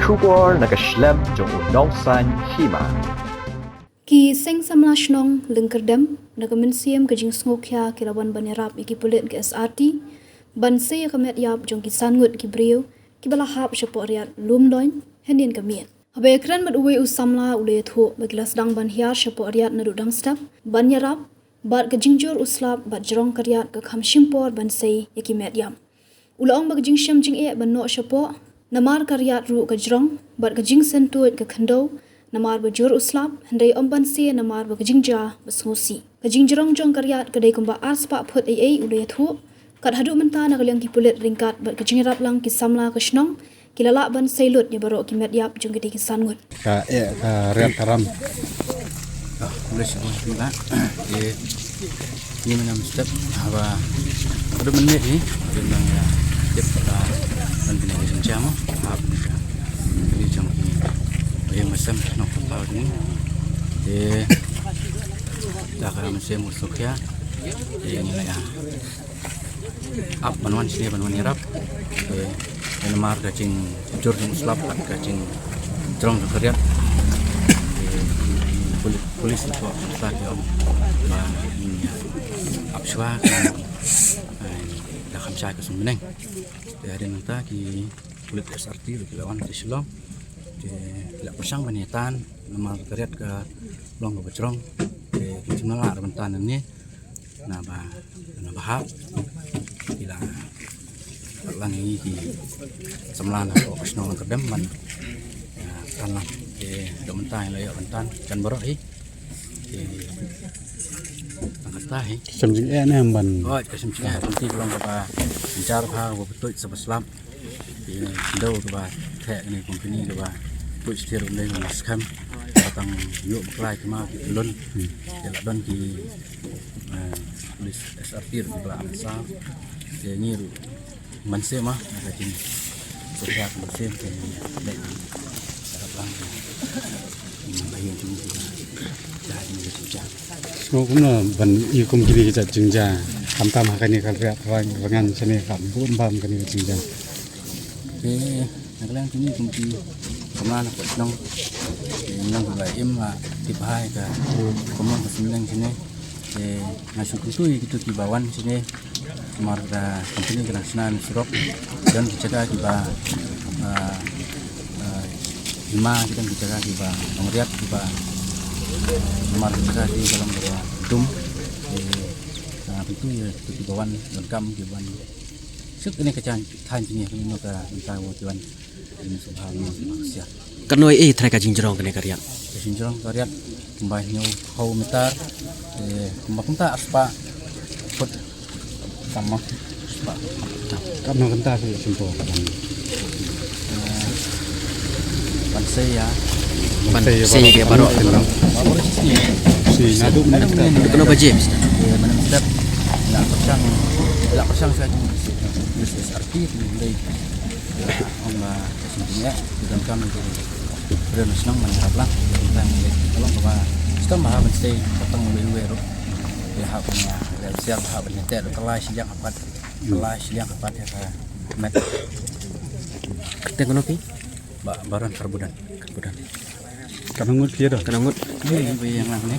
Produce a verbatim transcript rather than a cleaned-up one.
Khubor na ka shlem jong u Nongsaiñ Hima. Ki seng samla shnong Lyngkyrdem na ka mynsiem ka jingsngewkhia ki la wan ban ïarap ïa ki pulit ka S R T ban sei ïa ka met ïap jong ki san ngut ki briew kiba la hap shapoh riat Lumdoiñ hynnin ka miet. Haba ïakren bad uwei u samla u la ïathuh ba ki la sdang ban hiar shapoh riat naduh dang step ban ïarap bad ka jingjur u slap bad jrong ka riat ka kham shim por ban sei ïa ki met ïap. U la ong ba ka jingshem jingeh ban noh shapoh namar ka riat ruh ka jrong bad ka jingsyntuid ka khyndew namar ba jur u slap, hynrei ym ban sei namar ba ka jingjia ba sngewsih. Ka jingjrong jong ka riat ka dei kumba ar spah phut ei ei, u la ïathuh. Kat haduh mynta na ka liang ki pulit ryngkat bad ka jingïarap lang ki samla ka shnong ki la lah ban sei lut ïa baroh ki met ïap jong kitei ki san ngut. Ka eh ka riat ka ram. Ah, boleh sebut juga. Eh, ni mana mesti apa? Ada menit ni. Ada yang ya. Tip kata dan kena kerja mah. Apa? Ini jam ni. Eh, macam nak kepal ni. Eh, dah kalau macam musuh ya. Eh, ni lah ya. Ap ban wan shane ban wan ïarap. Eh, namar ka jingjur jong u slap bad ka jingjrong jong ka riat. Eh, puli-, pulit ngi kwah ban sa ki ong ba ngin ïa ap shuwa ka, eh, da kham shai ka seng bneng. Te hadien nangta ki pulit S R T ruh ki la wan ki Shillong. Te ki la pyrshang ban ïa tan namar ka riat ka long kaba jrong. Te kim shym la lah ruh ban tan nangne. Naba, naba hap ki la lang ïa ngi ki samla na ka shnong Lyngkyrdem ban, ah, tan lang. Te da mynta la ïoh ban tan kan baroh hi. Te tang kata hi. Shem jingeh ne em ban. Oh, ka shem jingeh, ka long kaba jar bha, kaba betuid sa ba slap. Ki dei kaba theh kane company kaba put stir ynda ngi skhem. Ba tang ïoh bakla ki ma ki lun. Ki la don ki, eh, police S R T ruh kiba la answer. Te ngi ruh mynsiem ma ka jingshukor mynsiem te ngi leh ki sarap lang. Ba ïa jong ki ba jong ki jong. Sngewbha kumno ban ïa kum kine ki jait jingjia, khamtam ha kane ka riat Rang-, Rangan shane, kam bun bam kane ka jingjia. Te na ka liang kine kum ki samla na ka shnong, te nang ba im ha tip hai ka kumno ka seng bneng shane. Te nga shu kyntu ïa kito kiba wan shane. Namar ka company ka dang shna na surok, don ki jaka kiba, ah, ah, hima, ki don ki jaka kiba nongriat kiba, namar ki jaka ki ka long kiba dum. Eh, ah, kyntu ïa kito kiba wan donkam kiba wan suk kane ka thaiñ kine, kane ka bynta ba ki wan. Katno ei ei trai ka jingjrong kane ka riat? Ka jingjrong ka riat kumba hynñiew phew meter, eh, kumba kumta arspah foot. Tang mo. Katno kynta ka sympo ka ban. Eh, ban sei ïa. Ban sei ïa baroh. Baroh shi sngi. Shi naduh mynne. Katno baje? Eh, mynne mynstep. La pyrshang, la pyrshang sa jong S R T ni dei. Ong ba ka seng bneng, ki donkam ki briew na shnong ban ïarap lang. Tang ki long kaba sdang ba hap ban sei, ka tang wei wei ruh. Ki hap ban ïa, ïa siar ba hap ban ïa teh ruh, ka lai shiliang hap pat. Ka lai shiliang hap pat ïa ka met. Te kano phi? Ba, Baron Karbudan. Karbudan. Katno ngut phi ïa don? Katno ngut? Ni, ni, ba ïa ngan ni.